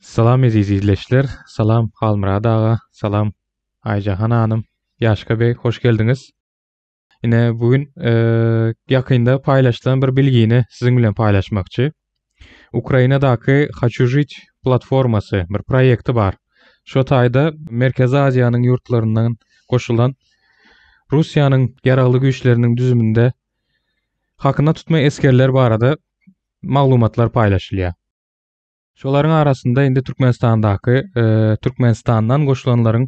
Salam eziz izleýjiler, salam Halmyrat aga, salam Aýjahan hanym, Ýaşka beg hoş geldiňiz. Ine bu gün ýakynda paýlaşylan bir bilgini siziň bilen paýlaşmakçy. Ukrainadaky Haçu žit platformasy bir proýekti bar. Şo taýda Merkezi Aziýanyň ýurtlaryndan goşulan Russiýanyň ýaragly güýçleriniň düzüminde hakyna tutma esgerler barada maglumatlar paýlaşylýar. Şolaryň arasynda indi Türkmenistandaky Türkmenistandan goşulanlaryň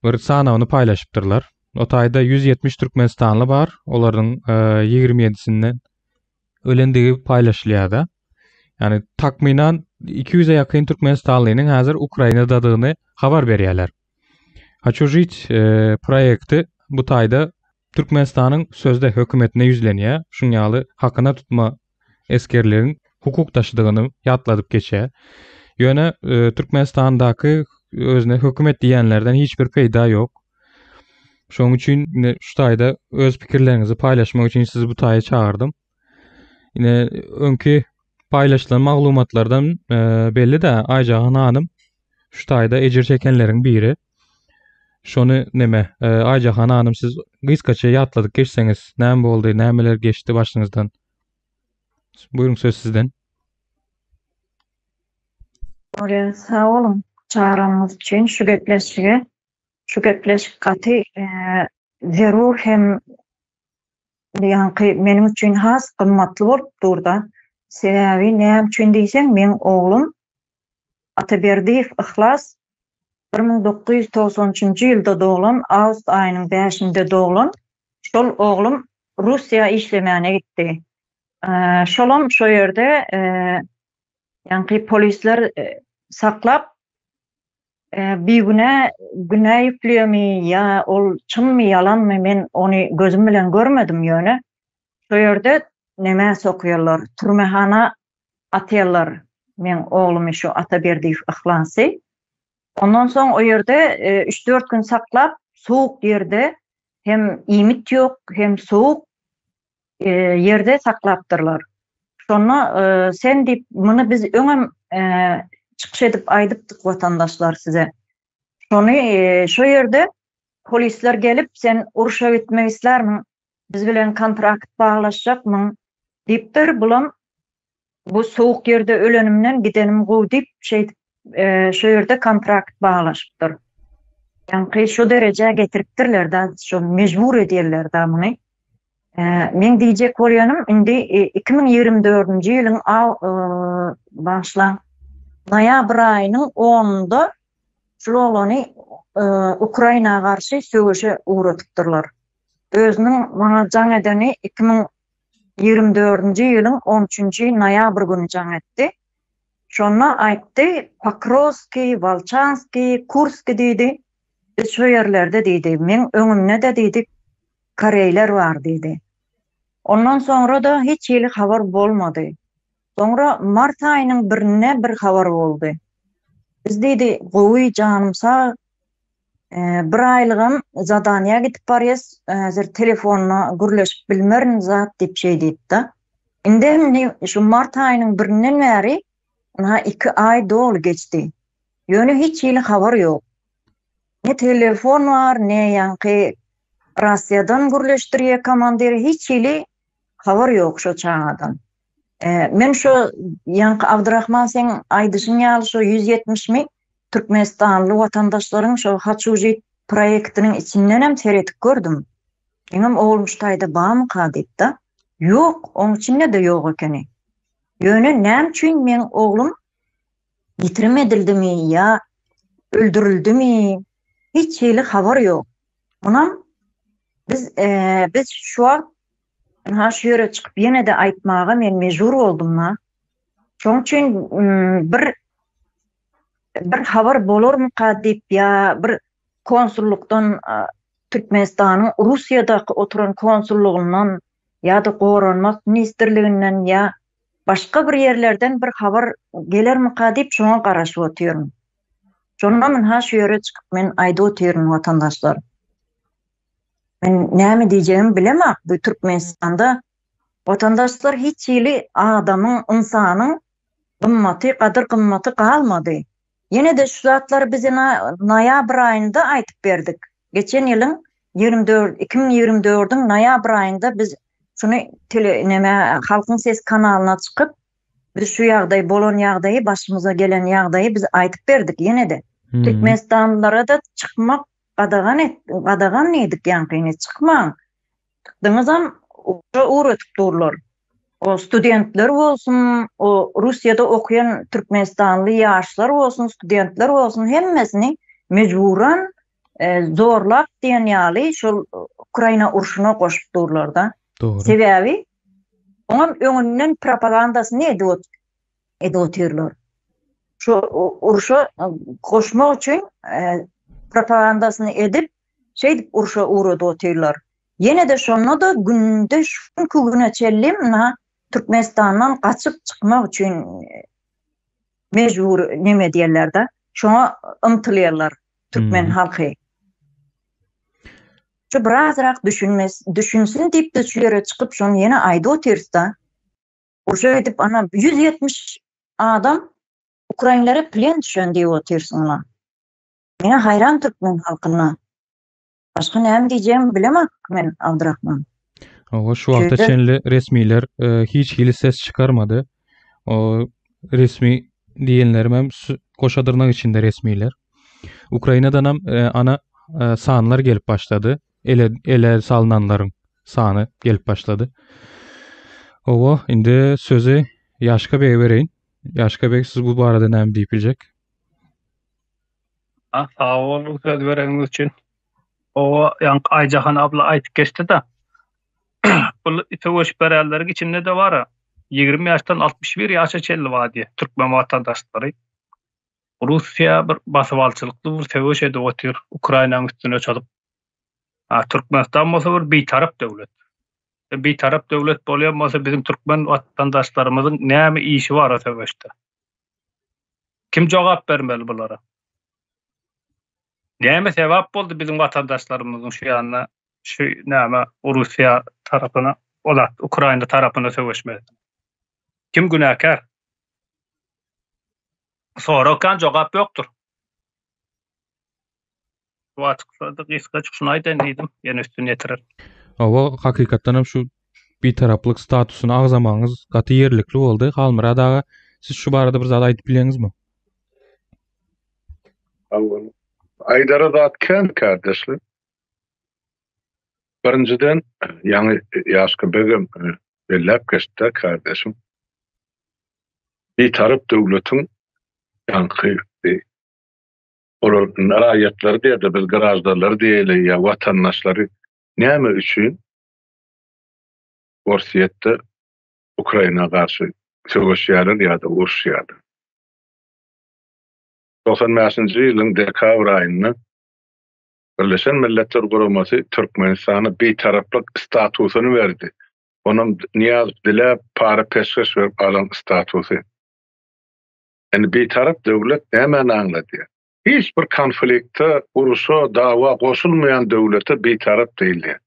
bir sanawyny paýlaşypdyrlar. O taýda 170 türkmenistanly bar, olaryň 27-sinden ölendigi paýlaşylýar-da. Ýani takmynan 200-e ýakyn türkmenistanlynyň häzir Ukrainadadygyny habar berýärler. Haçu žit proýekti bu taýda Türkmenistanyň sözde hökümetine ýüzlenýär. Şuň ýaly hakyna tutma esgerligiň hukuk daşydygyny ýatladyp geçýär. Ýöne e, Türkmenistandaky özüne hökümet diýenlerden hiç bir peýda ýok. Şonuň üçin ine şu taýda öz pikirleriňizi paýlaşmak üçin sizi bu taýa çagyrdym. Ine öňki paýlaşylan maglumatlardan e, belli de Aýjahan hanym şu taýda ejir çekenleriň biri. Şony neme, e, Aýjahan hanym siz gysgaça ýatladyp geçseňiz, näme boldy, nämeler geçdi başyňyzdan? Buyurun söz sizden. Bolýar, sag boluň çagyranyňyz üçin şu gepleşige. Şu gepleşik gaty e, zerur hem ýaňky meniň üçin has gymmatly bolup durda. Sebäbi näme üçin diýseň, meň oglum Ataberdiýew Yhlas 1993-nji ýylda doglan, awgust aýynyň bäşinde doglan. Şol oglum Russiýa işlemäne gitdi. Şolam şo ýerde ýaňky polisler saklap bigünä günä ýüklüýärmi ýa ol çynmy ýalanmy men ony gözüm bilen görmedim ýöne şo ýerde nämä sokýarlar türmehana atýarlar meň oglumy şu Ataberdiýew Yhlasy. Ondan soň o ýerde üç-dört gün saklap sowuk ýerde hem iýmit ýok, hem sowuk ýerde saklapdyrlar. Şonda sen diýip, muny biz öňem çykyş edip aýdypdyk watandaşlar size. Şony şo ýerde polisler gelip, sen urşa gitmek islärmiň, biz bilen kontrakt baglaşjakmyň diýipdir. Bulam Bu sowuk ýerde ölenimden gidenim gowy diýip, şeýdip, şo ýerde kontrakt baglaşypdyr. Ýaňky şo derejä getiripdirler-dä, şo mejbur edýärler-dä muny. Meň diýjek bolýanym, indi 2024-nji ýylyň aw, bagyşlaň, noýabr aýynyň onunda şul oglany Ukraina garşy söweşe ugradypdyrlar. Özüniň maňa jaň edeni 2024-nji ýylyň on üçünji noýabr güni jaň etdi. Şonda aýtdy, Pokrowskiý, Wolçanskiý, Kurskiý diýdi, biz şo ýerlerde diýdi, meň öňümde-de diýdi, koreýler bar diýdi. Ondan soňra-da hiç hili habar bolmady. Soňra mart aýynyň birinde bir habar boldy. Biz diýdi, gowy, janym sag, Bir aýlygam zadaniýa gidip barýas, häzir telefonda gürleşip bilmerin zat diýip şeý diýipdi. Indi indi şu mart aýynyň birinden bäri ynha iki aý doly geçdi. Ýöne hiç hili habar ýok. Ne telefon bar, ne ýaňky rasiýadan gürleşdirýär komandir, hiç hili habar ýok şo çagadan. Men şo ýaňky Abdyrahman seň aýdyşyň ýaly şo 170 mi türkmenistanly watandaşlaryň şo Haçujit proýektiniň içindenem seredip gördüm. Meňem oglum şu taýda barmyka diýip-de. Ýok, oň içinde-de ýok ekeni. Ýöne näme üçin meň oglum ýitirim edildimi ýa öldürildimi hiç hili habar ýok. Munam biz biz şu wagt Ynha şu ýere çykyp ýene-de aýtmaga men mejbur boldum-da. Şonuň üçin bir bir habar bolarmyka diýip ýa bir konsullykdan Türkmenistanyň Russiýadaky oturan konsullygyndan ýa-da Goranmak ministrliginden ýa başga bir ýerlerden bir habar gelermika diýip şoňa garaşyp otyryn. Şondan ynha şu ýere çykyp men aýdyp otyryn watandaşlar. Men näme diýjegimi bilemok bu Türkmenistanda watandaşlar hiç hili adamyň ynsanyň. Gymmaty, gadyr-gymmaty galmady. Ýene-de şu zatlary biz ina noýabr aýynda aýdyp berdik. Geçen ýylyň 24, 2024-iň noýabr aýynda biz şuny tele neme Halkyň sesi kanalyna çykyp, biz şu ýagdaý bolan ýagdaýy, başymyza gelen ýagdaýy biz aýdyp berdik ýene-de. Türkmenistanlylara-da çykmak gadagan et, gadagan diýdik ýaňkyny, çykmaň. Çykdyňyzam urşa ugradyp durlar. O studentler bolsun, o Russiýada okaýan türkmenistanly ýaşlar bolsun, studentler bolsun hemmesini mejburan zorlap diýen ýaly şol Ukraina urşuna goşup durlar-da. Dogry. Sebäbi oňam öňünden propagandasyny edip edip otyrlar. Şu urşa goşmak üçin propagandasyny edip, şeýdip urşa ugradyp otyrlar. Ýene-de şonda-da günde şu günki güne çenli ynha Türkmenistandan gaçyp çykmak üçin mejbur neme edýärler-de, şoňa ymtylýarlar türkmen halky. Şu birazrak düşünmes, düşünsin diýip-de şu ýere çykyp şony ýene aýdyp otyrys-da. Urşa gidip ana 170 adam ukrainlere plen düşen diýip otyrsyň-la. Men haýran türkmen halkyna. Başga näme diýjegimi bilemok men Abdurahman. Owa şu wagta çenli resmiler e, hiç hili ses çykarmady. O resmi diýenlerim hem goşa dyrnak içinde resmiler. Ukrainadan hem e, ana e, sanlar gelip başlady. Ele ele salynanlaryň sany gelip başlady. Owa indi sözi Ýaşka bege bereýin. Ýaşka beg siz bu barada näme diýip biljek? Ah, sag boluň söz bereniňiz üçin. Owa, ýaňky Aýjahan abla aýtyp geçdi-de. Bu söweşpererleriň içinde-de bar-a, 20 ýaşdan 61 ýaşa çenli bar diýýär, türkmen watandaşlary. Russiýa bir basybalyjylykly bir söweş edip otyr, Ukrainanyň üstüne çozup. A Türkmenistan bolsa bir bitarap döwlet. E, bitarap döwlet bolýan bolsa biziň türkmen watandaşlarymyzyň näme işi bar o söweşde? Kim jogap bermeli bulara? Näme sebäp boldy biziň watandaşlarymyzyň şu ýanyna şu näme Russiýa tarapyna, o zat Ukraina tarapyna söweşmesi? Kim günäkär? Sorag kan jogap ýokdur. Bu açyklady, gysgaça şuny aýdaýyn diýdim, ýene üstüni ýetirer. Hawa, hakykatdan hem şu bitaraplyk statusyny agzamagyňyz gaty ýerlikli boldy. Halmyrat aga, siz şu barada bir zat aýdyp bilýäňizmi? Sag boluň. Aýdara zat kän kärdeşler. Birinjiden, ýaňy Ýaşka begem belläp geçdi kärdeşim. Bitarap döwletiň ýaňky Olar raýatlary diýerde biz graždanlary diýeli ýa watandaşlary näme üçin Orsýetde Ukraina garşy söweşýärler ýa-da uruşýarlar? 95-nji ýylyň dekabr aýynda Birleşen Milletler Guramasy Türkmenistana bitaraplyk statusyny berdi. Onam Nyýazow diläp, para-peşgeş berip alan statusy. Indi bitarap döwlet nämäni aňladýar? Hiç bir konflikte, uruşa, dawa goşulmaýan döwlete bitarap diýilýär.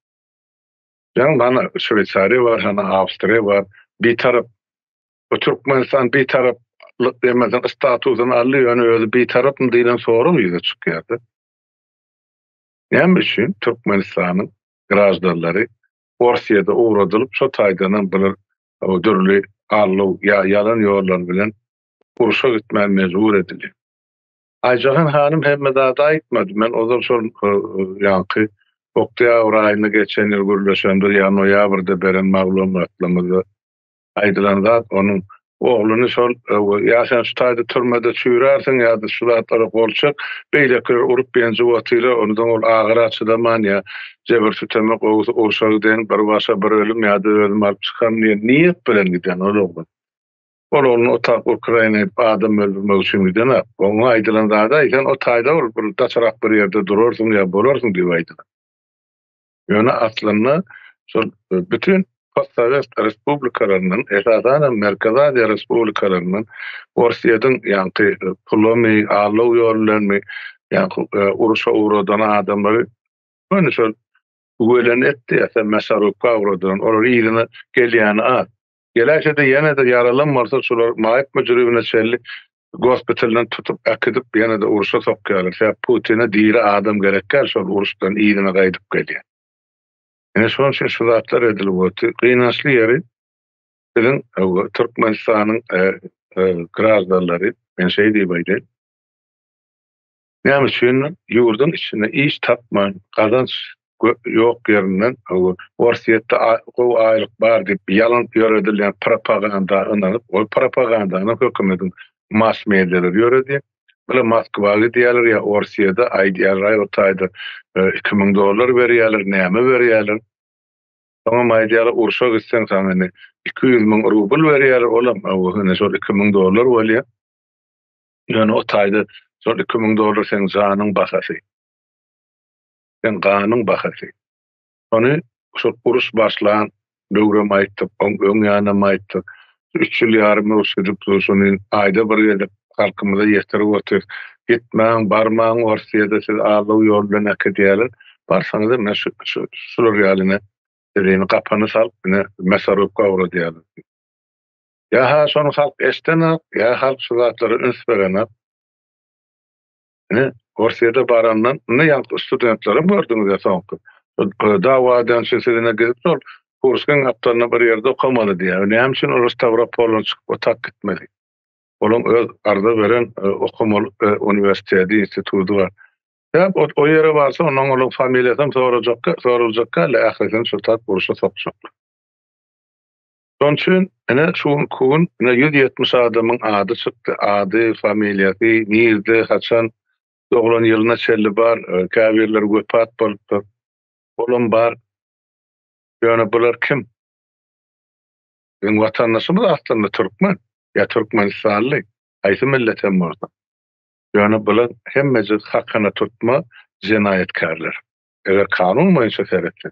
Ýaňy hany Şweýsariýa bar, hany Awstriýa bar, bitarap. Bu Türkmenistan bitaraplyk diýmeden statusyny aldy, ýöne özi bitarapmy diýlen sorag ýüze çykýar-da. Näme üçin Türkmenistanyň graždanlary Orsýede ugradylyp, şo taýdanam bular dürli aldaw ýa ýalan ýollar bilen urşa gitmän mejbur edilýär. Aýjahan hanym hemme zady aýtmady. Men ozal şol ýaňky oktýabr aýynda geçen ýyl gürleşende ýa noýabrda beren maglumatlarymyzda aýdylan zat onuň ogluny şol ýa sen şu taýda türmede çüýrärsiň ýa-da şu zatlara gol çek, beýlekiler urup-ýenjip otyrlar, ondan ol agyra çydaman ýa jebir-süteme gowusy urşa gideýin, bir başa bir ölüm ýa-da özüm alyp çykaryn diýen niýet bilen giden ol oglan. Ol oglan o tarap Ukraina gidip adam öldürmek üçin gidenok. Oňa aýdylan zada sen o taýda bol, bir daşarak bir ýerde durarsyň ýa bolarsyň diýip aýdylan. Ýöne aslynda şol bütin postsowet respublikalaryndan, esasan hem Merkezi Aziýa respublikalaryndan Orsýetiň ýaňky pulamy, aldaw ýoly bilenmi ýaňky uruşa ugradan adamlary göni şol üwelen etdi, ýa-da mesarubka ugradylan, olar yzyna gelýäni az. Geläýse-de ýene-de ýaralan bolsa şular maýyp müjribine çenli gospitaldan tutup äkidip ýene-de urşa sokýarlar. Sebäp Putine diri adam gerek däl şol uruşdan yzyna gaýdyp gelýär. Ine şonuň üçin şu zatlar edilip otyr. Gynançly ýeri biziň Türkmenistanyň graždanlary men şeý diýip aýdaýyn. Näme üçin ýurduň içinde iş tapman, gazanç ýok ýerinden Orsýetde gowy aýlyk bar diýip ýalan ýöredilýän propaganda ynanyp, ol propagandany hökümetiň mass medialary ýöredýär. Bular Moskwa gidýärler ýa Orsýede aýdýarlar aý o taýda 2000 dollar berýärler, näme berýärler. Soňam aýdýarlar urşa gitseň saňa indi 200 müň rubl berýärler, olam ine şol 2000 dollar bolýar. Ýöne o taýda şol 2000 dollar seň janyň bahasy. Seň ganyň bahasy. Ony şol uruş başlan döwrem aýtdyk, oň öň ýanam aýtdyk. Şu üç ýyl ýarym uruş gidip dur, şony aýda bir gezek halkymyza ýetirip otyrys. Gitmäň, barmaň Orsýede sizi aldaw ýoly bilen äkidýärler. Barsaňyzam ine şu şu şular ýaly ine sizi gapana salyp ine mesarubka ugradýarlar. Ýa-ha şony halk eşdenok, ýa halk şu zatlara üns berenok. Ine, Orsýete barandan, indi ýaňky studentlerem gördüňiz-ä soňky. Dawa eden üçin siz ine gidip şol Kurskyň gapdalynda bir ýerde okamaly diýýär. Näme üçin olar Stawropoldan çykyp otak gitmeli? Olaň öz arza beren okamaly uniwersiteti, instituty bar. Sebäp o ýere barsa ondan olaň familiýasam sorajak, soraljak däl, ählisini şo tap urşa sokjaklar. Şonuň üçin ine şu günki gün ine 170 adamyň ady çykdy, ady, familiýasy, nirde, haçan doglan ýylyna çenli bar, käbirleri wepat bolupdyr. Olam bar. Ýöne bular kim? Biziň watandaşymyz aslynda türkmen ýa türkmenistanly, haýsy millet hem bolsa. Ýöne bular hemmejik hakyna tutma jenaýatkärler. Eger kanun boýunça seretsek.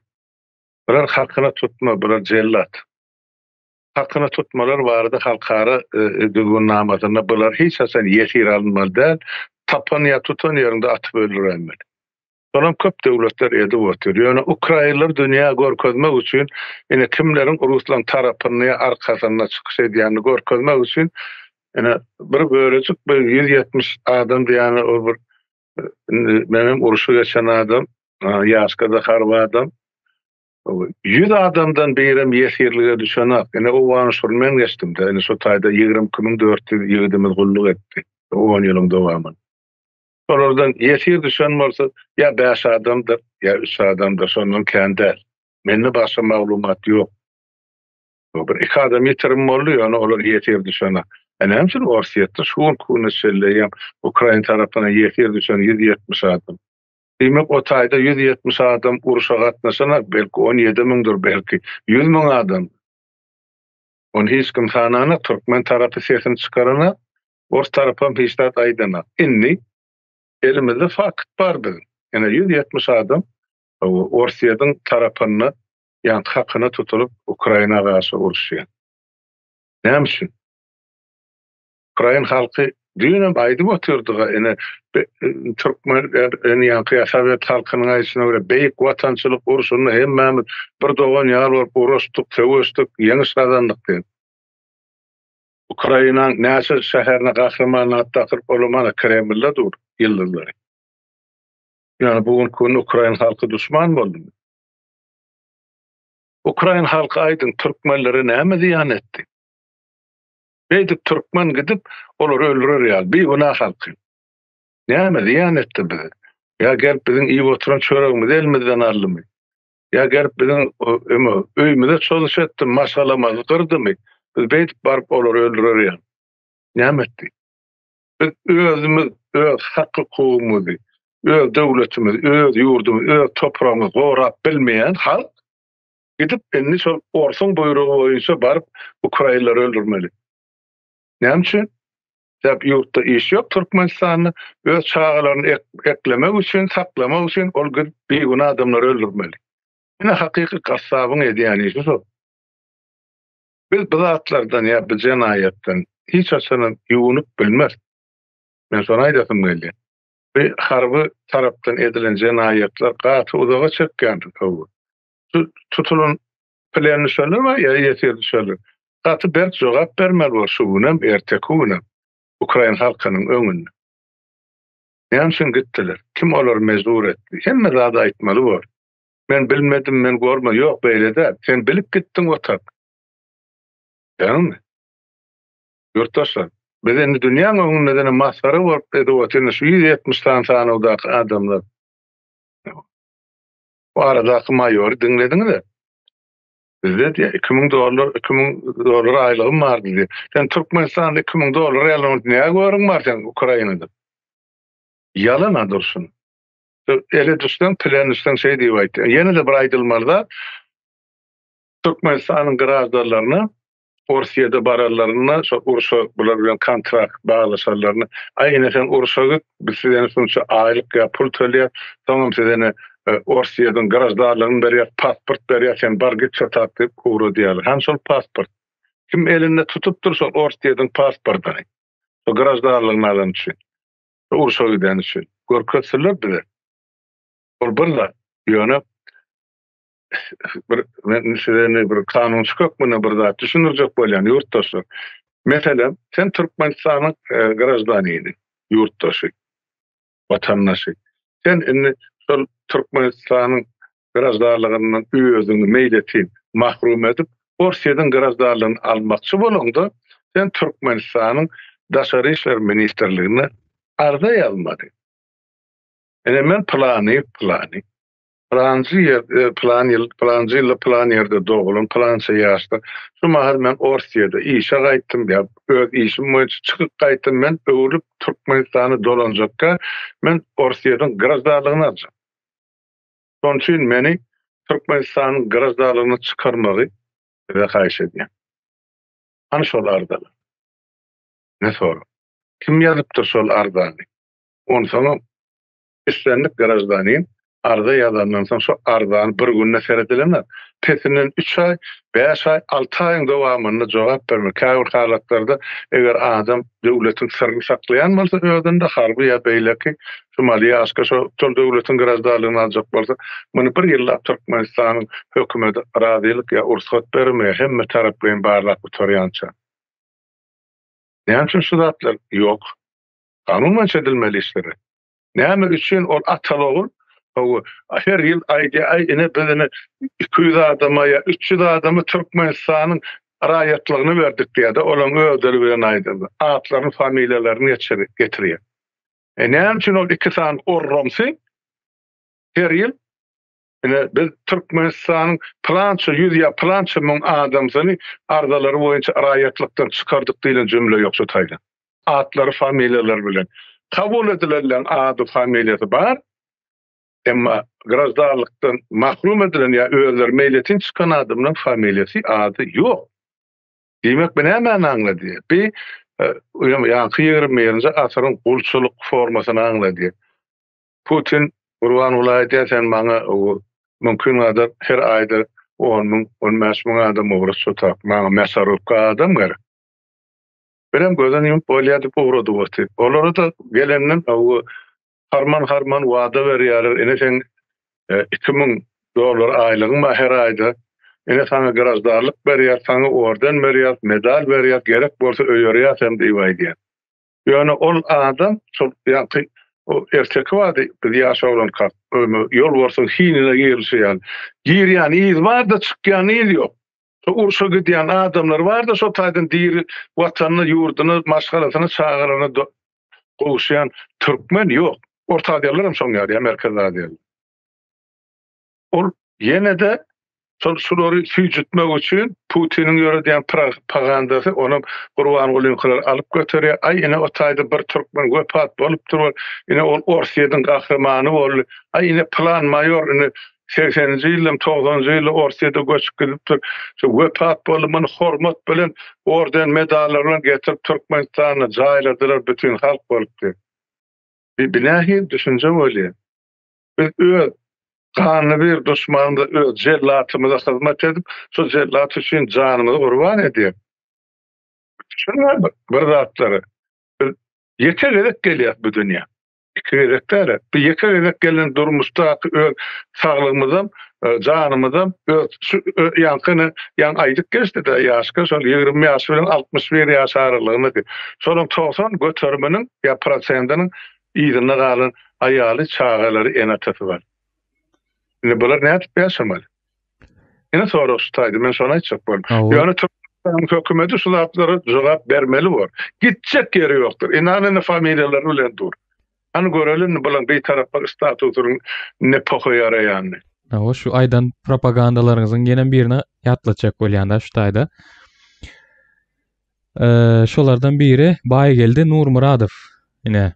Bular hakyna tutma, bular jellat. Hakyna tutmalar barada halkara düzgünnamasynda bular hiç haçan ýesir alynmaly däl, tapan ýa tutan ýeriňde atyp öldüräýmeli. Şonam köp döwletler edip otyr. Ýöne ukrainler dünýä görkezmek üçin, ine kimleriň ruslaryň tarapynda ýa arkasynda çykyş edýänini görkezmek üçin ine bir bölejik bir 170 adam diýýäni ol bir indi menem urşy geçen adam, ýaşka-da harby adam. 100 adamdan birem ýesirlige düşenak. Ine Owgan urşuny men geçdim-de, ine şo taýda 22400 ýigidimiz gulluk etdi on ýylyň dowamynda. Şolardan ýesir düşen bolsa ýa bäş adamdyr, ýa üç adamdyr, şondan kän däl. Mende başga maglumat ýok. Bir iki adam ýitirim boldy, ýöne olar ýesir düşenak. E näme üçin Orsýetde şu günki güne çenli eýýäm Ukraina tarapyndan ýesir düşen 170 adam? Diýmek, o taýda 170 adam urşa gatnaşanak, belki 17 müňdür, belki 100 müň adam. Ony hiç kim sananak, türkmen tarapy sesini çykaranak, ors tarapam hiç zat aýdanak. Indi elimizde fakt bar biziň. Ine 170 adam Orsýetiň tarapynda ýaňky hakyna tutulyp Ukraina garşy uruşýar. Näme üçin? Ukrain halky düýnem aýdyp otyrdyga ine türkmen ine ýaňky ýa sowet halkynyň aýdyşyna görä beýik watançylyk urşunda hemmämiz bir dogan ýaly bolup uruşdyk, söweşdik, ýeňiş gazandyk diýip. Ukrainaň näçe şäherine gahryman at dakylyp olam ana Kremlde dur ýyldyzlary. Ýöne bu günki gün ukrain halky duşman boldumy? Ukrain halky aýdyň türkmenlere näme zyýan etdi? Beýdip türkmen gidip olary öldürer ýaly bigünä halky. Näme zyýan etdi bize? Ýa gelip biziň iýip oturan çöregimizi elimizden aldymy? Ýa gelip biziň öňe öýümize çozuş etdimi, maşgalamyzy gyrdymy? Biz beýdip baryp olary öldürer ýaly. Näme etdi? Biz özümiz öz hak-hukugymyzy, öz döwletimizi, öz ýurdumyzy, öz topragymyzy gorap bilmeýän halk gidip indi şol orsuň buýrugy boýunça baryp ukrainleri öldürmeli. Näme üçin? Sebäp ýurtda iş ýok Türkmenistanda öz çagalaryny eklemek üçin, saklamak üçin ol gidip bigünä adamlary öldürmeli. Ine hakyky gassabyň edýän işi şol. Biz bu zatlardan ýa bu jenaýatdan hiç haçanam ýuwunyp bilmeris. Men şony aýdasym gelýär. Bu harby tarapdan edilen jenaýatlar gaty uzaga çekýän. Şu tutulan plen düşenler bar ýa ýesir düşenler. Gaty berk jogap bermeli bor şu günem, erteki günem ukrain halkynyň öňünde. Näme üçin gitdiler? Kim olary mejbur etdi? Hemme zady aýtmaly bor. Men bilmedim, men görmedim. Ýok, beýle däl. Sen bilip gitdiň otak. Dälmi? Ýurtdaşlar, biz indi dünýäň öňünde ýene masgara bolup edip otyrys şu 170 sany sanawdaky adamlar. Bu aradaky maýory diňlediňiz-ä. Bizde diýýär 2000 dollar, 2000 dollar aýlygym bardy diýýär. Sen Türkmenistanda 2000 dollar aýlygyň näme görüň bar sen Ukrainada? Ýalan-a dursun. Ele düşseň, pile düşseň şeý diýip aýtýar. Ýene-de bir aýdylmaly zat, Türkmenistanyň graždanlaryna Orsýede baranlarynda şo urşa bular bilen kontrakt baglaşanlarynda, aý ine sen urşa git, biz size ine şunça aýlyk ýa pul tölýäs, soňam size ine Orsýediň graždanlygyny berýäs, pasport berýäs, sen bar git şo tap diýip ugradýarlar. Hany şol pasport? Kim elinde tutupdyr şol Orsýediň pasportyny? Şo graždanlygyny alan üçin. Şo urşa giden üçin. Görkezsinler bize. Ol bir zat. Ýöne bir men size indi bir kanunçy hökmünde bir zat düşündirjek bolýan ýurtdaşlar. Meselem, sen Türkmenistanyň e, graždanini, ýurtdaşy, watandaşy. Sen indi şol Türkmenistanyň graždanlygyndan özüňi meýletin mahrum edip, Orsýetiň graždanlygyny almakçy bolaňda, sen Türkmenistanyň Daşary işler ministrligine arza ýazmaly. Ine men pylany, pylany. Pylanjy ýerde, pylan ýyl, pylanjy ýylda pylan ýerde doglan, pylança ýaşda. Şu mahal men Orsýede işe gaýtdym, ýa öz işim boýunça çykyp gaýtdym, men öwrülip Türkmenistana dolanjakka, men Orsýediň graždanlygyny aljak. Şonuň üçin meni Türkmenistanyň graždanlygyna çykarmagy size haýyş edýän. Hany şol arzalar? Ne sorag? Kim ýazypdyr şol arzany? Onsoňam Islendik graždanin arza ýazandan soň şo arzany bir günde seredilenok. Pesinden üç aý, bäş aý, alty aýyň dowamynda jogap bermeli. Käbir halatlarda eger adam döwletiň syryny saklaýan bolsa özünde harby ýa beýleki şu maly ýaşka şo şol döwletiň graždanlygyny aljak bolsa muny bir ýyllap Türkmenistanyň hökümeti razylyk ýa ursgat bermeýär hemme taraplaýyn barlap gutarýança. Näme üçin şu zatlar ýok? Kanun boýunça edilmeli işleri. Näme üçin ol ataly-ogul hawa her ýyl aýdýar, aý ine biz ine 200 adama ýa 300 adama Türkmenistanyň raýatlygyny berdik diýýär-de, olaryň özleri bilen aýdanda, atlaryny, familiýalaryny getirýär. E näme üçin ol iki sany orramsy her ýyl Ine, biz Türkmenistanyň pylança ýüz ýa pylança müň adamsyny arzalary boýunça raýatlykdan çykardyk diýlen jümle ýok şu taýda. Atlary, familiýalary bilen. Kabul edilenleň ady, familiýasy bar, emma graždanlykdan mahrum edilen ýa özleri meýletin çykan adamlaryň familiýasy, ady ýok. Diýmek, bu nämäni aňladýar? Bu ýaňky ýigrimi birinji asyryň gulçulyk formasyny aňladýar. Putin Gurbanguly aýdýar sen maňa mümkin gadar her aýda on müň, on bäş müň adam ugrat şu tak. Maňa mäsarubka adam gerek. Birem gözüni ýumup bolýar diýip ugradyp otyr. Olara-da gelenden harman-harman wada berýärler, ine seň 2000 dollar aýlygyň bar her aýda, ine saňa graždanlyk berýäs, saňa orden berýäs, medal berýäs, gerek bolsa öýerýäs hem diýip aýdýar. Ýöne ol adam şol ýaňky o erteki bardy, biz ýaş oglankak, öýme ýolbarsyň hinine girilişi ýaly. Girýän yz bar-da, çykýan yz ýok. Şo urşa gidýän adamlar bar-da, şo taýdan diri watanyna, ýurduna, maşgalasyna, çagalaryna gowuşýan türkmen ýok. Orta Aziýalylar hem şoň ýaly, ýa Merkezi Aziýalylar. Ol ýene-de şol şulary süýjütmek üçin Putiniň ýöredýän propagandasy onam Gurbangulyňkylary alyp göterýär. Aý ine o taýda bir türkmen wepat bolupdyr, ine ol Orsýetiň gahrymany boldy. Aý ine pylan maýor ine segseninji ýylda togsanynjy ýylda Orsýete göçüp gidipdir. Şu wepat boldy, muny hormat bilen orden medallar bilen getirip Türkmenistanda jaýladylar bütin halk bolupdy. Bi nähili düşünje bolýar? Biz öz ganly bir duşmanymyza, öz jellatymyza hyzmat edip, şol jellat üçin janymyzy gurban edýäris. Düşünme bir zatlary. Biz ýeke gezek gelýäris bu dünýä. Iki gezek däl. Bu ýeke gezek gelen durmuşdaky öz saglygymyzam Janymyzam öz şu ýaňky ine ýaňy aýdyp geçdi-de ýaşka şol 20 ýaş bilen 61 ýaş aralygynda diýip. Şolaryň 90 göteriminiň ýa prosentiniň yzynda galan aýaly, çagalary, ene-atasy bar. Indi bular nädip ýaşamaly? Ine sorag şu taýda men şony aýtjak boldum. Ýöne Türkmenistanyň hökümeti şu zatlara jogap bermeli bor. Gitjek ýeri ýokdur. Ine ine familiýalary bilen dur. Hany göreli indi bulaň bitaraplyk statusynyň ne poha ýaraýanyny. Hawa şu aýdan propagandalaryňyzyň ýenem birini ýatlatjak bolýan-da şu taýda. Şolardan biri Baýgeldi Nurmyradow. Ine,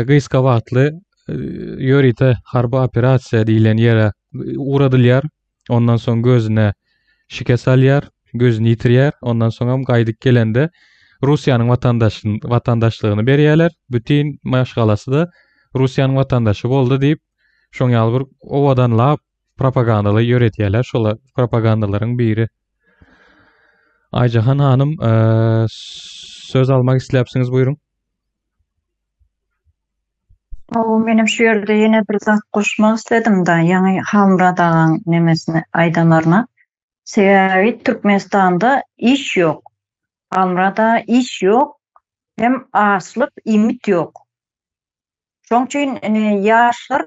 gysga wagtly ýörite harby operasiýa diýlen ýere ugradylýar. Ondan soň gözüne şikes alýar, gözüni ýitirýär. Ondan soňam gaýdyp gelende Russiýanyň watandaş watandaşlygyny berýärler. Bütin maşgalasy-da Russiýanyň watandaşy boldy diýip, şoň ýaly bir owadanlap propagandaly ýöretýärler. Şol propagandalaryň biri. Aýjahan hanym, söz almak isläpsiňiz, buýruň. Hawa, menem şu ýerde ýene bir zat goşmak isledim-de, ýaňy Halmyrat agaň nemesine aýdanlaryna. Sebäbi Türkmenistanda iş ýok. Halmyrat aga iş ýok, hem açlyk, iýmit ýok. Şoň üçin indi ýaşlar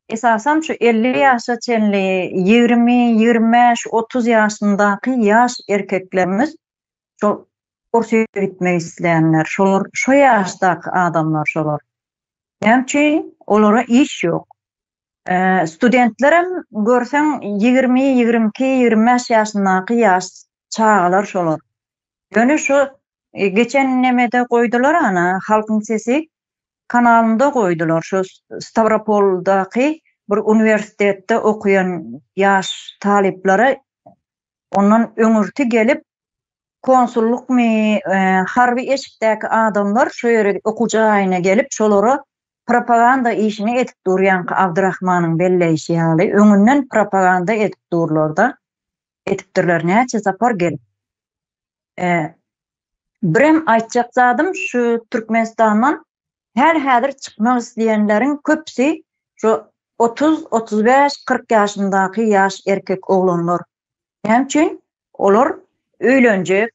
esasam şu 50 ýaşa çenli 20, 25, 30 ýaşyndaky ýaş erkeklerimiz şol Orsýete gitmek isleýänler, şolar şo ýaşdaky adamlar şolar. Näme üçin? Olara iş ýok. Studentlerem görseň 20, 22, 25 ýaşyndaky ýaş çagalar şolar. Ýöne şu geçen nemede goýdular ana Halkyň sesi kanalynda goýdular şu Stawropoldaky bir uniwersitetde okaýan ýaş talyplara ondan öňürti gelip konsullykmy, harby eşikdäki adamlar şu ýere okuw jaýyna gelip, şolara propaganda işini edip dur, ýaňky Abdyrahmanyň belleýşi ýaly, öňünden propaganda edip durlar-da, edipdirler näçe sapar gelip. Birem aýtjak zadym şu Türkmenistandan häli-häzir çykmak isleýänleriň köpüsi şu 30, 35, 40 ýaşyndaky ýaş erkek oglanlar. Näme üçin? Olar öýlenjek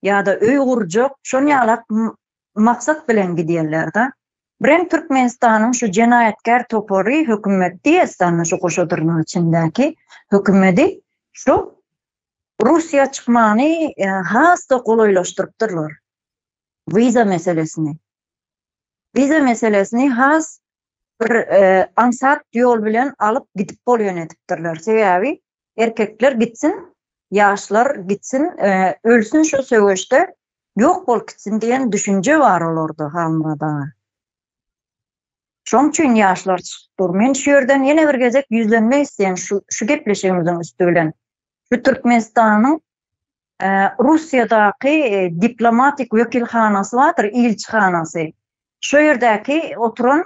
ýa-da öý gurjak, şon ýalak maksat bilen gidýärler-de. Birem Türkmenistanyň şu jenaýatkär topary hökümet diýesdanda şu goşa dyrnak içindäki hökümedi şu Russiýa çykmany has-da golaýlaşdyrypdyrlar. Wiza meselesini. Wiza meselesini has bir aňsat ýol bilen alyp gidip bolýan edipdirler. Sebäbi Erkekler gitsin, ýaşlar gitsin, ölsün şu söweşde, ýok bolup gitsin diýen düşünje bar olarda Halmyrat aga. Şoň üçin ýaşlar çykyp dur. Men şu ýerden ýene bir gezek ýüzlenmek isleýän şu şu gepleşigimiziň üsti bilen. Şu Türkmenistanyň Russiýadaky diplomatik wekilhanasy bardyr, ilçihanasy. Şo ýerdäki oturan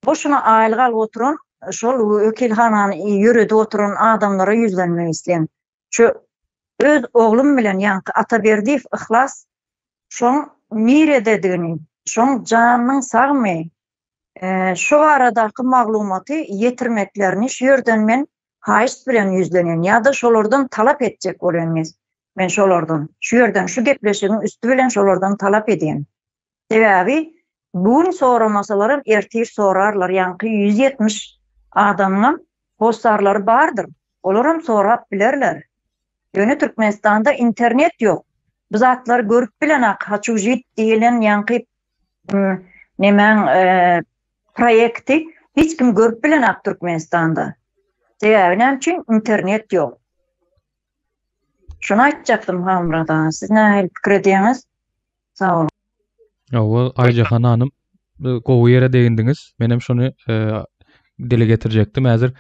Boşuna aýlyk alyp oturan, şol wekilhanany ýöredip oturan adamlara ýüzlenmek isleýän. Şu öz oglum bilen ýaňky Ata Berdiýew Yhlas şoň nirededigini, şoň janynyň sagmy, şu baradaky maglumaty ýetirmeklerini şu ýerden men haýyşt bilen ýüzlenýän ýa-da şolardan talap etjek bolýan men şolardan, şu ýerden şu gepleşigiň üsti bilen şolardan talap edýän. Sebäbi bu gün soramasalaram ertir sorarlar, ýaňky 170 adamyňam hossarlary bardyr, olaram sorap bilerler. Ýöne Türkmenistanda internet ýok. Bu zatlary görüp bilenak Haçu žit diýilen ýaňky nemäň proýekti hiç kim görüp bilenak Türkmenistanda. Sebäbi näme üçin internet ýok. Şuny aýtjakdym Halmyrat aga, siz nähili pikir edýäňiz? Sag boluň. Hawa, Aýjahan hanym, gowy ýere degindiňiz. Menem şony e, dile getirjekdim häzir.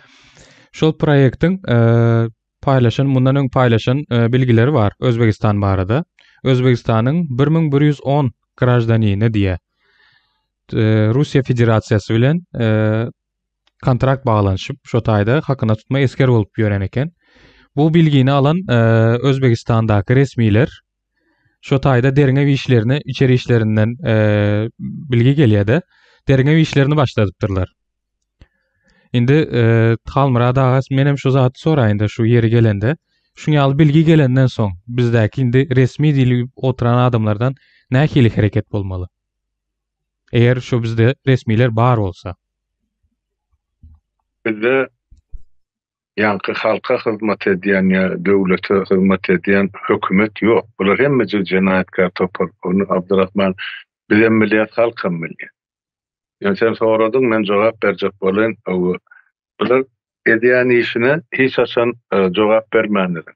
Şol proýektiň e, paýlaşan, mundan öň paýlaşan e, bilgileri bar Özbegistan barada. Özbegistanyň 1110 graždanini diýe. Russiýa Federasiýasy bilen kontrakt baglanyşyp, şo taýda hakyna tutma esger bolup ýören eken. Bu bilgini alan e, Özbegistandaky resmiler şo taýda derňew işlerini içeri işlerinden e, bilgi gelýär-de, derňew işlerini başladypdyrlar. Indi Halmyrat aga menem şu zady soraýyn-da şu ýeri gelende. Şuň ýaly bilgi gelenden soň bizdäki indi resmi diýlip oturan adamlardan nähili hereket bolmaly? Eger şu bizde resmiler bar bolsa. Bizde ýaňky halka hyzmat edýän ýa döwlete hyzmat edýän hökümet ýok. Bular hemmejik jenaýatkär topar. Ony Abdyrahman bizem bilýäs, halkam bilýär. Ýöne sen soradyň, men jogap berjek bolaýyn. Hawa, bular edýän işine hiç haçan jogap bermändiler.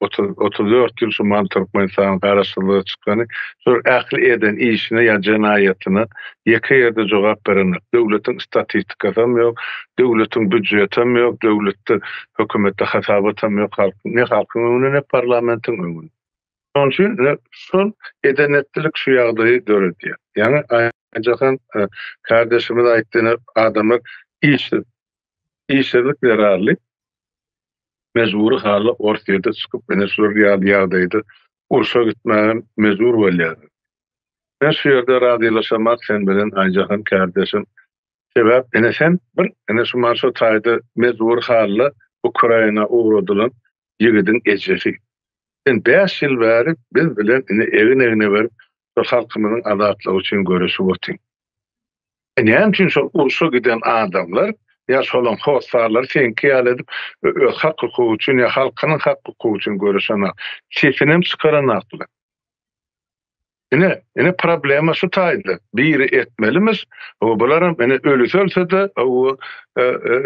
34 ýyl şu man Türkmenistanyň garaşsyzlyga çykany, şol ähli eden işine ýa jenaýatyna ýeke ýerde jogap berenok. Döwletiň statistikasam ýok, döwletiň býudjetem ýok, döwletde, hökümetde hasabatam ýok, halkyň, ne halkyň öňünde, ne parlamentiň öňünde. Şonuň üçin ine şol eden-etdilik şu ýagdaýy döredýär. Ýaňy Aýjahan kardeşimiz aýtdy, ine adamlar işsiz, işsizlik zerarly mejbury halda Orsýete çykyp, ine şular ýaly ýagdaýda urşa gitmäge mejbur bolýarlar. Men şu ýerde razylaşamak sen bilen Aýjahan kärdeşim. Sebäp ine sen bir ine şu man şo taýda mejbury halda Ukraina ugradylan ýigidiň ejesi. Sen 5 ýyl bäri biz bilen ine egin-egne berip şu halkymyzyň azatlygy üçin göreşip otyň. E näme üçin şol urşa giden adamlar ýa şolaň hossarlary seňki ýaly edip öz hak-hukugy üçin ýa halkynyň hak-hukugy üçin göreşenak, sesinem çykaranaklar. Ine, ine problema şu taýda. Biri etmelimiş, o bularam ine ölüsi ölse-de, o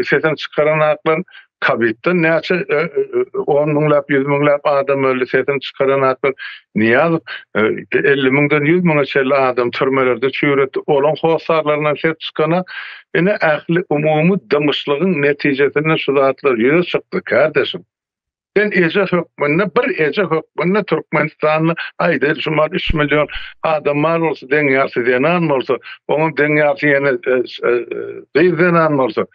sesini çykaranaklar. Kowidden näçe on müňläp, ýüz müňläp adam öldi, sesini çykaranaklar. Nyýazow 50 müňden 100 müňe çenli adam türmelerde çüýretdi. Olaň hossarlaryndan ses çykana, ine ähli umumy dymyşlygyň netijesinde şu zatlar ýüze çykdy, kärdeşim. Sen eje hökmünde, bir eje hökmünde Türkmenistanda aýdaýly şu mal 3 million adam bar bolsa, deň ýarysy zenan bolsa, oňam deň ýarysy ýene gyz zenan bolsa,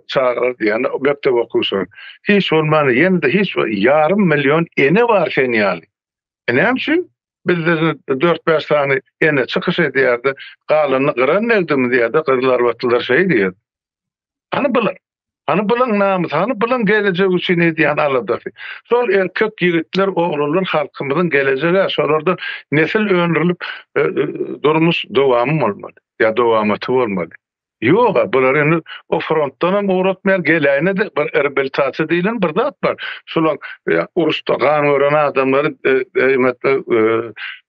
çagalar diýende mekdep okuwçylary. Hiç bolmanda ýene-de hiç ýarym million ene bar sen ýaly. E näme üçin bizde 4-5 sany ene çykyş edýärdi, galanyny gyran degdimiz diýýärdi, gyzylarbatlylar şeý diýýär. Hany bular? Hany bulaň namysy, hany bulaň gelejek üçin edýän aladasy? Şol erkek ýigitler, oglanlar halkymyzyň gelejegi, şolardan nesil öndürilip durmuş dowamy bolmaly ýa dowamaty bolmaly. Ýog-a, bular indi o frontdanam ugratmaýar, geläýene-de bir reabilitasiýa diýlen bir zat bar. Şulaň uruşda gan gören adamlary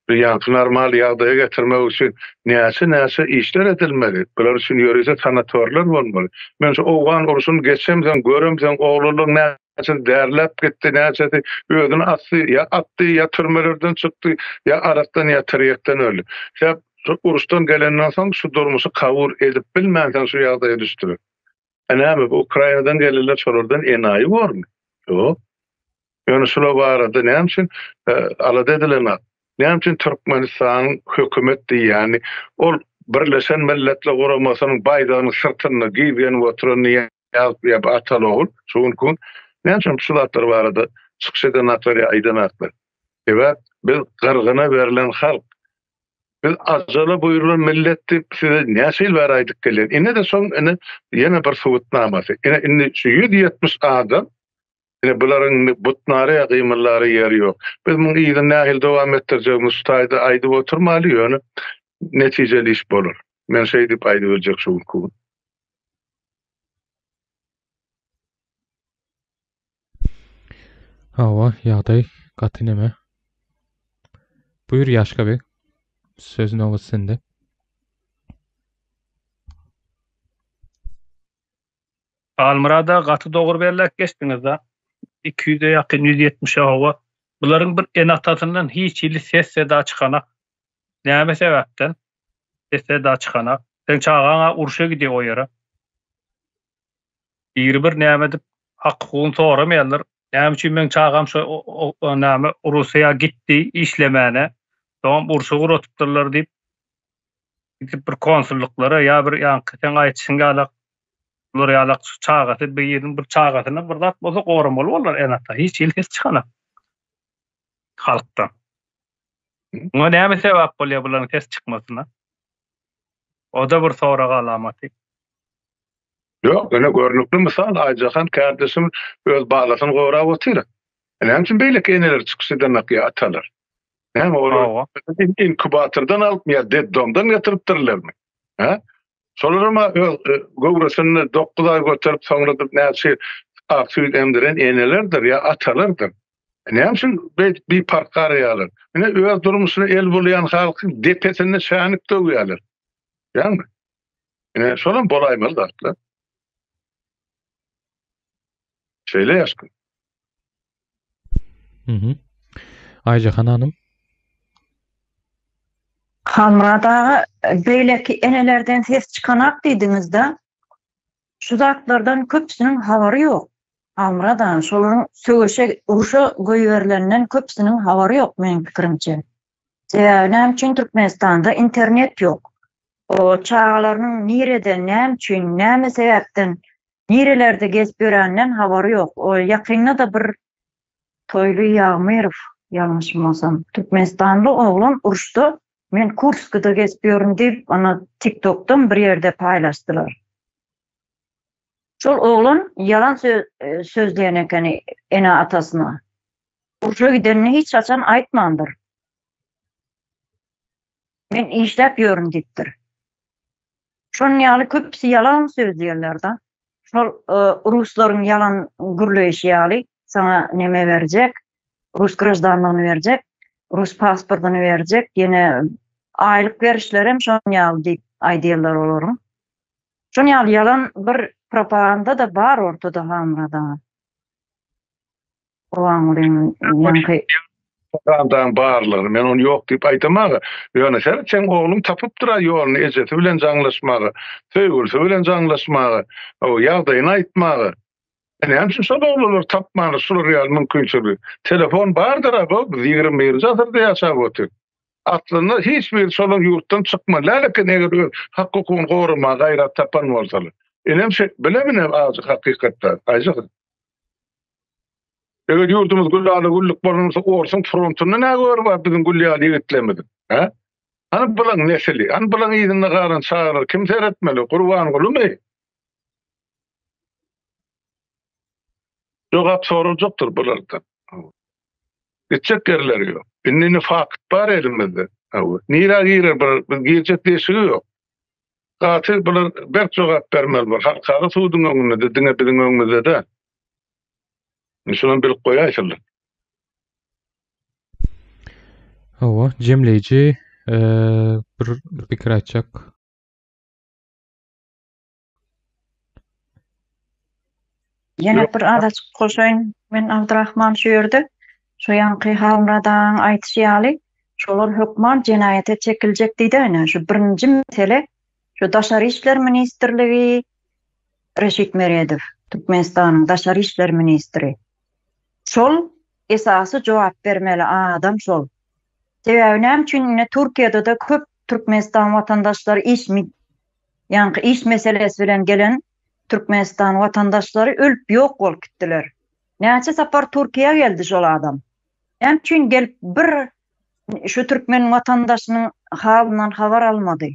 ýaňky normal ýagdaýa getirmek üçin näçe-näçe işler edilmeli. Bular üçin ýörite sanatoriler bolmaly. Men şu owgan urşuny geçemsoň, göremsoň, oglanlaryň näçesi därläp gitdi, näçesi özüni asdy, ýa atdy, ýa türmelerden çykdy, ýa arakdan, ýa tirýekden öldi. Sebäp şu uruşdan gelenden soň şu durmuşy kabul edip bilmänsoň şu ýagdaýa düşdüler. E näme, bu Ukrainadan gelenler şolardan enaýy bormy? Ýok. Ýöne şular barada näme üçin alada edilenok? Näme üçin Türkmenistanyň hökümet diýýäni ol Birleşen Milletler Guramasynyň baýdagynyň syrtynda gizlenip oturan Nyýazow ýa ataly ogul şu günki gün näme üçin şu zatlar barada çykyş edenoklar ýa aýdanoklar? Sebäp biz gyrgyna berlen halk. Biz ajala buýrulan millet diýip size näçe ýyl bäri aýdyp gelýän. Ine-de şoň ine ýene bir subutnamasy. Ine indi şu 170 adam Ine bularyň indi butnary ýa gymyldary ýeri ýok. Biz muň yzyny nähili dowam etdirjegimizi şu taýda aýdyp oturmaly, ýöne netijeli iş bolar. Men şeý diýip aýdyp biljek şu günki gün. Hawa, ýagdaý gaty neme. Buýur Ýaşka beg. Söz nobat sende. Halmyrada gaty dogry belläp geçdiňiz-da. 200-e ýakyn 170-e hawa. Bularyň bir ene-atasyndan hiç hili ses-seda çykanak. Näme sebäpden ses-seda çykanak? Seň çagaň-a urşa gidýär o ýere. Biri bir näme edip hak-hukugyny soramaýarlar. Näme üçin meň çagam şo näme Russiýa gitdi işlemäne, soňam urşa ugratypdyrlar diýip gidip bir konsullyklara ýa bir ýaňky seň aýdyşyň ýalak bular ýalak şu çagasy biriniň bir çagasyna bir zat bolsa goramaly bolar ene-ata. Hiç hili ses çykanak halkdan. Muňa näme sebäp bolýar bularyň ses çykmasyna? O-da bir sorag alamaty. Ýok, ine görnükli mysal Aýjahan kärdeşimiz öz balasyny gorap otyr. Näme üçin beýleki eneler çykyş edenok ýa atalar? Näme olar inkubatordan alypmy ýa detdomdan getiripdirlermi? Hä? Şolaram öz e, göwresinde 9 aý göterip soňra da näçe ak süýt emdiren enelerdir ýa atalardyr. Näme üçin beýdip biparh garaýarlar? Ine öz durmuşyna el bulaýan halkyň depesinde şänik döwýärler. Ýagny Ine şolam bolaýmaly zatlar. Şeýle ýaşkyn. Mhm. Aýjahan hanym. Halmyrat aga, beýleki enelerden ses çykanak diýdiňiz-de. Şu zatlardan köpüsiniň habary ýok. Halmyrat aga, şolaryň söweşe, urşa goýberilenden köpüsiniň habary ýok meniň pikirimçe. Sebäbi näme üçin Türkmenistanda internet ýok. O çagalarynyň nirede, näme üçin, näme sebäpden, nirelerde gezip ýöräninden habary ýok. O ýakynda-da bir Toýly Ýagmyrow, ýalňyşmasam, türkmenistanly oglan uruşda men Kurskda gezip ýörün diýip, ony TikTokdan bir ýerde paýlaşdylar. Şol oglan ýalan sözleýän ekeni ene-atasyna. Urşa gidenini hiç haçan aýtmandyr. Men işläp ýörün diýipdir. Şonuň ýaly köpüsi ýalan sözleýärler-de. Şol ruslaryň ýalan gürleýşi ýaly saňa neme berjek, rus graždanlygyny berjek, rus pasportyny berjek, ýene aýlyk berişlerem şonuň ýaly diýip aýdýarlar olaryň. Şonuň ýaly ýalan bir propaganda-da bar ortada Halmyrat aga. Gurbangulyň ýaňky Propagandaň barlygyny men ony ýok diýip aýdamaga. Ýöne seret seň ogluň tapypdyr-a ýoluny ejesi bilen jaňlaşmaga, söýgülisi bilen jaňlaşmaga, ýagdaýyny aýtmaga. E näme üçin şol oglanlar tapmandyr şular ýaly mümkinçiligi? Telefon bardyr-a bu, biz 21-nji asyrda ýaşap otyrys. Aslynda hiç biri şolaň ýurtdan çykmaly däl eken eger öz hak-hukugyny goramaga gaýrat tapan bolsalar. Enem şeý bilemine ajy hakykatda, Aýjahan. Eger ýurdumyz gülala-güllük bolan bolsa, orsuň frontunda nä göri bar biziň gül ýaly ýigitlerimiziň, hä? Hany bulaň nesili, hany bulaň yzynda galan çagalar kim seretmeli, Gurbangulymy? Jogap soraljakdyr bulardan. Gitjek ýerleri ýok. Indi indi fakt bar elimizde. Nirä girer bular, biz girjek deşigi ýok. Gaty bular berk jogap bermeli bu halkara suduň öňünde-de diňe biziň öňümizde däl. Şunam bilip goýaýsynlar. Hawa, jemleýji bir pikir aýtjak. Ýene bir azajyk goşaýyn men Abdyrahman şu ýerde. Şu ýaňky Halmyrat agaň aýdyşy ýaly, şolar hökman jenaýata çekiljek diýdi ine şu birinji mesele şu Daşary işler ministrligi Reşit Meredow, Türkmenistanyň Daşary işler ministri. Şol esasy jogap bermeli adam şol. Sebäbi näme üçin ine Türkiýede-de köp Türkmenistan watandaşlary iş Ýaňky iş meselesi bilen gelen Türkmenistan watandaşlary ölüp ýok bolup gitdiler. Näçe sapar Türkiýä geldi şol adam. Näme üçin gelip bir şu türkmen watandaşynyň halyndan habar almady.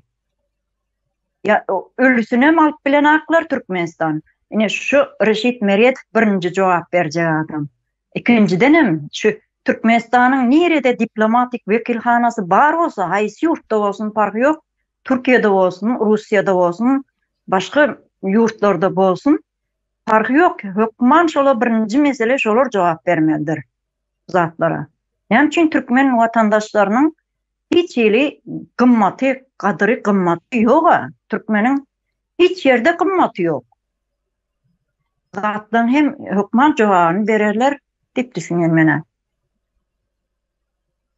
Ýa ölüsinem alyp bilenaklar Türkmenistan. Ine şu Reşit Meredow birinji jogap berjek adam. Ikinjidenem şu Türkmenistanyň nirede diplomatik wekilhanasy bar bolsa haýsy ýurtda bolsun parhy ýok Türkiýede bolsun, Russiýada bolsun, başga ýurtlarda bolsun, parhy ýok, hökman şola birinji mesele şolar jogap bermelidir bu zatlara. Näme üçin türkmen watandaşlarynyň hiç hili gymmaty, gadyry gymmaty ýoga, türkmeniň hiç ýerde gymmaty ýok. Zatlaryň hem hökman jogabyny bererler diýip düşünýän menä.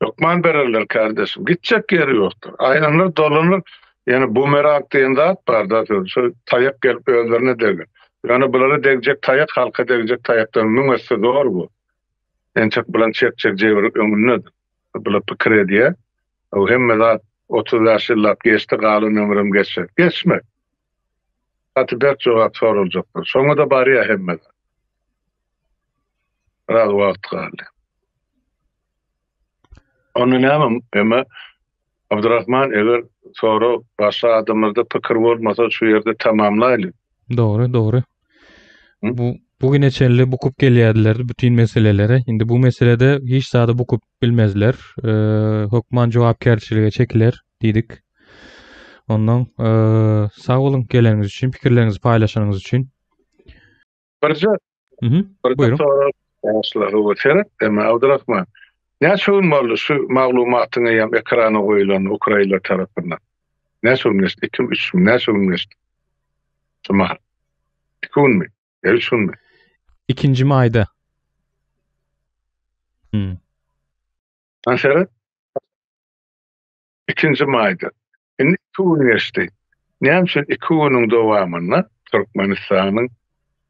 Hökman bererler kardeşim. Gitjek ýeri ýokdur. Aýlanyr dolanyr. Ýöne bumerang diýen zat bar da şo taýak gelip özlerine deger. Ýöne bulara degjek taýak halka degjek taýakdan müň esse zor bu. Entek bulan çekjek jebir öňündedir. Bular pikir edýär. O hemme zat 35 ýyllap geçdi galan ömrüm geçer. Geçmez. Gaty berk jogap soraljakdyr. Şoňa da barýar hemme zat. Biraz wagt galdy. Onda näme eme Abdurrahman eger sorag başga adamlarda pikir bolmasa şu ýerde tamamlaýly. Dogry, dogry. Bu bu güne çenli bukup gelýärdiler bütin meseleleri. Indi bu meselede hiç zady bukup bilmezler. Hökman jogapkärçilige çekiler diýdik. Ondan sag boluň geleniňiz üçin, pikirleriňizi paýlaşanyňyz üçin. Birje Birje sorag ýaşlar seret eme Abdurrahman. Näçe gün boldy şu maglumatyň eýýäm ekrana goýulany ukrainler tarapyndan? Näçe gün geçdi? 2 3 gün näçe gün geçdi? Şu mahal. 2 günmi? Ýa 3 günmi? 2-nji maýda. Hmm. Sen seret. Ikinji maýda. Indi iki gün geçdi. Näme üçin iki günüň dowamynda Türkmenistanyň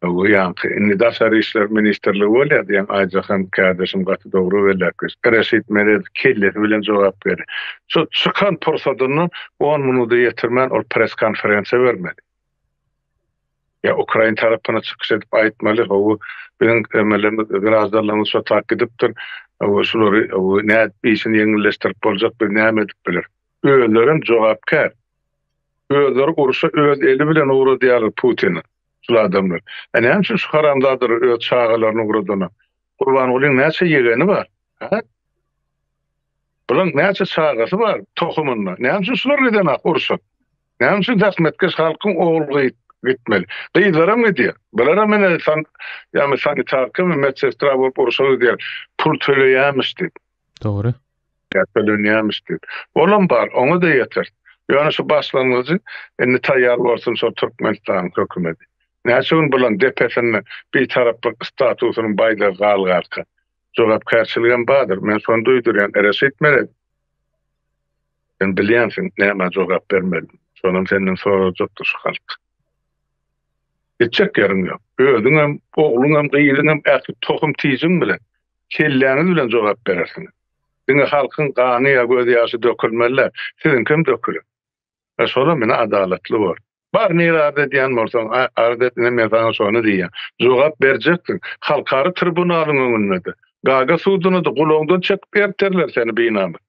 bu ýaňky indi Daşary işler ministrligi bolýar diýen Aýjahan kärdeşim gaty dogry belläp geçdi. Reşit Meredow kellesi bilen jogap berdi. Şu çykan pursadyndan on minuda ýetirmän ol press konferensiýa bermeli. Ýa ukrain tarapyna çykyş edip aýtmaly, hawa, biziň emelemiz, graždanlarymyz şo tak gidipdir, hawa, şulary, hawa, nädip işini ýeňilleşdirip boljak, biz näme edip bileris? Özlerem jogapkär. Özleri urşa öz eli bilen ugradýarlar Putini, şul adamlar. A näme üçin şu haramzadalar öz çagalaryny ugradanok? Gurbangulyň näçe ýegeni bar? Hä? Bulaň näçe çagasy bar tohumynda? Näme üçin şular gidenak urşa? Näme üçin zähmetkeş halkyň ogul-gyz gitmeli? Gyzlaram gidýär. Bularam ine san ýagny sanitarkamy, medsestra bolup urşa gidýär. Pul töleýärmiş diýip. Dogry. Ýa tölenýärmiş diýip. Olam bar, oňa-da ýeter. Ýöne şu başlangyjy indi taýýar bolsun şol Türkmenistanyň hökümeti. Näçe gün bulaň depesinde bitaraplyk statusynyň baýdagy galgarka? Jogapkärçiligem bardyr. Men şony duýdurýan. Reşit Meredow. Sen bilýänsiň nämä jogap bermelidigini. Şonam senden sorajakdyr şu halk. Gitjek ýeriň ýok. Özüňem, ogluňam, gyzyňam ähli tohum-tijiň bilen, kelläňiz bilen jogap berersiňiz. Diňe halkyň gany ýa gözýaşy dökülmeli däl, siziňkem döküler. E şolam ine adalatly bor. Bar nirä arz edýän bolsaň arz et ine men saňa şony diýýän. Jogap berjeksiň. Halkara tribunalyň öňünde-de, Gaga suduna-da gulagyňdan çekip erterler seni binamys.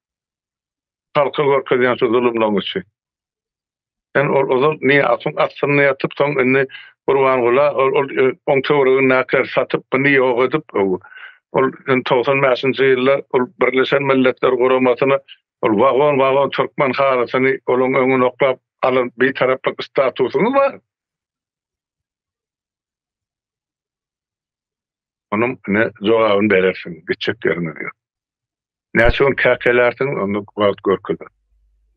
Halka görkezýän şu zulumlaryň üçin. Sen ol ozal Nyýazowyň astynda ýatyp soň indi Gurbangula ol ol oň töweregindäkileri satyp buny ýok edip ol 95-nji ýylda ol Birleşen Milletler Guramasyna ol wagon wagon türkmen halysyny olaň öňüne oklap alan bitaraplyk statusyňyz bar. Onuň ine jogabyny berersiň gitjek ýeriňiz ýok. Näçe gün käkelärsiň, onda wagt görkezer.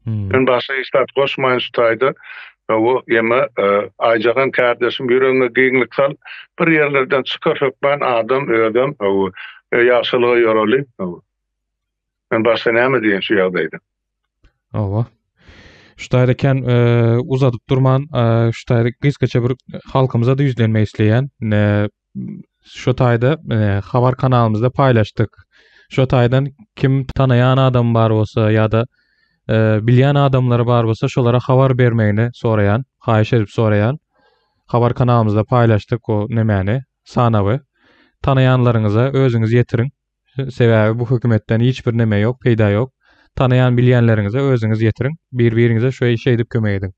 Men başga hiç zat goşmaýyn şu taýda. Bu ýeme Aýjahan kärdeşim ýüregiňe giňlik sal. Bir ýerlerden çykar hökman adam özem ýagşylyga ýoraly. Men başga näme diýen şu ýagdaýda. Hawa. Şu taýda kän uzadyp durman, şu taýda gysgaça bir halkymyza da ýüzlenmek isleýän. Şu taýda habar kanalymyzda paýlaşdyk. Şu taýdan kim tanaýan adam bar bolsa ýa-da bilýän adamlary bar bolsa şolara habar bermegini soraýan, haýyş edip soraýan. Habar kanalymyzda paýlaşdyk o nemäni, sanawy. Tanaýanlaryňyza özüňiz ýetiriň. Sebäbi bu hökümetden hiç bir neme ýok, peýda ýok. Tanaýan bilýänleriňize özüňiz ýetiriň. Bir-biriňize şu şeýdip kömek ediň.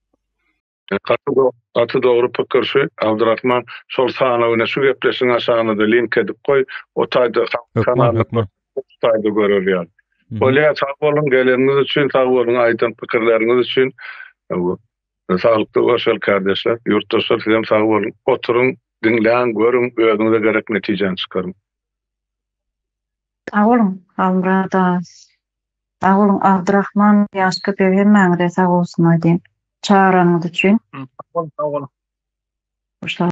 Gaty gaty dogry pikir şu Abdurahman şol sanawyna şu gepleşigiň aşagynada link edip goý o taýda Hökman hökman. O taýda görer ýaly. Bolýa sag boluň geleniňiz üçin sag boluň aýdan pikirleriňiz üçin. Saglykda görşeli kardeşler. Ýurtdaşlar sizem sag boluň. Oturyň diňläň görüň özüňize gerek netijäni çykaryň. Sag boluň Halmyrat aga. Sag boluň Abdurahman ýaş köpek hemmäňize sag bolsun aýdýan. Çagyranyňyz üçin. Sag boluň sag boluň. Hoş sag.